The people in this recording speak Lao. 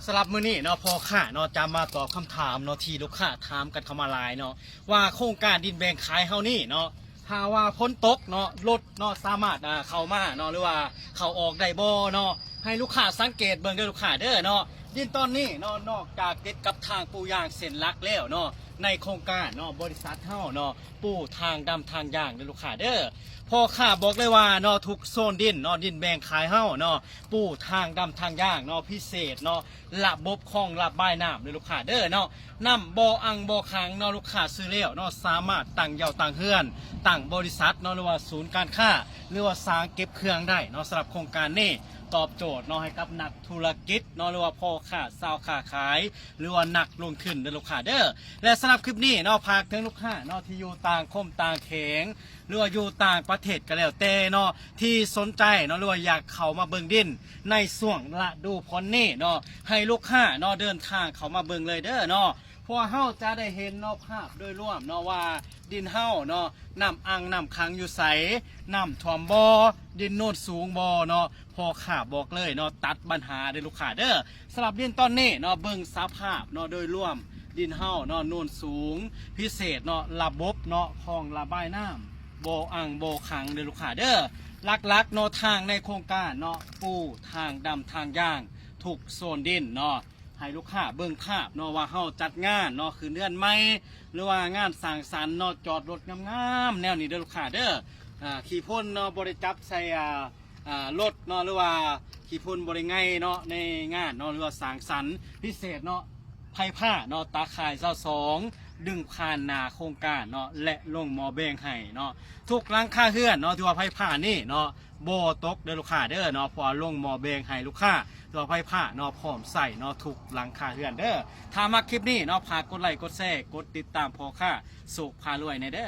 ສຳລັບມື້ນີ້ເນາະ ພໍ່ຄ້າເນາະ ຈະມາຕອບຄຳຖາມເນາະ ທີ່ລູກຄ້າຖາມກັນເຂົ້າມາຫຼາຍເນາະ ວ່າໂຄງການດິນແບ່ງຂາຍເຮົານີ້ເນາະ ຖ້າວ່າຝົນຕົກເນາະ ລົດເນາະ ສາມາດ ອ່າ ເຂົ້າມາເນາະ ຫຼືວ່າເຂົ້າອອກໄດ້ບໍ່ເນາະ ໃຫ້ລູກຄ້າສັງເກດເບິ່ງເດີລູກຄ້າເດີເນາະ. ດິນຕອນນີ້ເນາະ ນອກຈາກຕິດກັບທາງປູຢາງເສັ້ນຫຼັກແລ້ວເນາະ ໃນໂຄງການເນາະ ບໍລິສັດເຮົາເນາະ ປູທາງດຳທາງຢາງເດີລູກຄ້າເດີ. ພໍ່ຄ້າບອກເລີຍວ່າເນາະ ທຸກໂຊນດິນເນາະ ດິນແບ່ງຂາຍເຮົາເນາະ ປູທາງດຳທາງຢາງເນາະ ພິເສດເນາະ ລະບົບຄອງລະບາຍນ້ຳເດີລູກຄ້າເດີເນາະ. ນ້ຳບໍ່ອັ່ງບໍ່ຂັງເນາະ ລູກຄ້າຊື້ແລ້ວເນາະ ສາມາດຕັ້ງເຍົາຕັ້ງເຮືອນ ຕັ້ງບໍລິສັດເນາະ ຫຼືວ່າສູນການຄ້າ ຫຼືວ່າສາງເກັບເຄື່ອງໄດ້ເນາະ. ສຳລັບໂຄງການນີ້ຕອບໂຈດເນາະ ໃຫ້ກັບນັກທຸລະກິດເນາະ ຫຼືວ່າພໍ່ຄ້າຊາວຄ້າຂາຍ ຫຼືວ່ານັກລົງທຶນເດີລູກຄ້າເດີ. ແລະ ສຳລັບຄລິບນີ້ເນາະ ຝາກເຖິງລູກຄ້າເນາະ ທີ່ຢູ່ຕ່າງຂົມຕ່າງແຂວງ ຫຼືວ່າຢູ່ຕ່າງປະເທດກໍແລ້ວແຕ່ເນາະ ທີ່ສົນໃຈເນາະ ຫຼືວ່າຢາກເຂົ້າມາເບິ່ງດິນໃນຊ່ວງລະດູຝົນນີ້ເນາະ ໃຫ້ລູກຄ້າເນາະ ເດີນທາງເຂົ້າມາເບິ່ງເລີຍເດີເນາະ. ເພາະວ່າເຮົາຈະໄດ້ເຫັນເນາະ ພາບໂດຍລວມເນາະ ວ່າດິນເຮົາເນາະ ນ້ຳອັ່ງນ້ຳຂັງຢູ່ໃສ ນ້ຳຖ້ວມບໍ່ ດິນໂນນສູງບໍ່ເນາະ. ພໍ່ຄ້າບອກເລີຍເນາະ ຕັດບັນຫາເດີລູກຄ້າເດີ. ສຳລັບດິນຕອນນີ້ເນາະ ເບິ່ງສະພາບເນາະ ໂດຍລວມດິນເຮົາເນາະ ໂນນສູງ ພິເສດເນາະ ລະບົບເນາະ ຄອງລະບາຍນ້ຳ ບໍ່ອັ່ງບໍ່ຂັງເດີລູກຄ້າເດີ. ຫຼັກໆເນາະ ທາງໃນໂຄງການເນາະ ປູທາງດຳທາງຢາງ ທຸກໂຊນດິນເນາະ ໃຫ້ລູກຄ້າເບິ່ງພາບເນາະ ວ່າເຮົາຈັດງານເນາະ ຂຶ້ນເຮືອນໃໝ່ ຫຼືວ່າງານສັງສັນເນາະ ຈອດລົດງາມໆແນວນີ້ເດີລູກຄ້າເດີ. ອ່າ ຂີ້ຝຸ່ນເນາະ ບໍ່ໄດ້ຈັບໃສ່ ອ່າ ອ່າ ລົດເນາະ ຫຼືວ່າຂີ້ຝຸ່ນບໍ່ໄດ້ໄງ່ເນາະ ໃນງານເນາະ ຫຼືວ່າສັງສັນພິເສດເນາະ. ໄຟຟ້າເນາະ ຕາຂ່າຍຊາວສອງ ດຶງຜ່ານໜ້າໂຄງການເນາະ ແລະ ລົງໝໍ້ແບ່ງໃຫ້ເນາະ ທຸກຫຼັງຄາເຮືອນເນາະ. ຖືວ່າໄຟຟ້ານີ້ເນາະ ບໍ່ຕົກເດີລູກຄ້າເດີເນາະ ເພາະວ່າລົງໝໍ້ແບ່ງໃຫ້ລູກຄ້າ. ຖືວ່າໄຟຟ້າເນາະ ພ້ອມໃຊ້ເນາະ ທຸກຫຼັງຄາເຮືອນເດີ. ຖ້າມັກຄລິບນີ້ເນາະ ຝາກກົດໄລ ກົດແຊ ກົດຕິດຕາມພໍ່ຄ້າໂຊກພາລວຍແດ່ເດີ.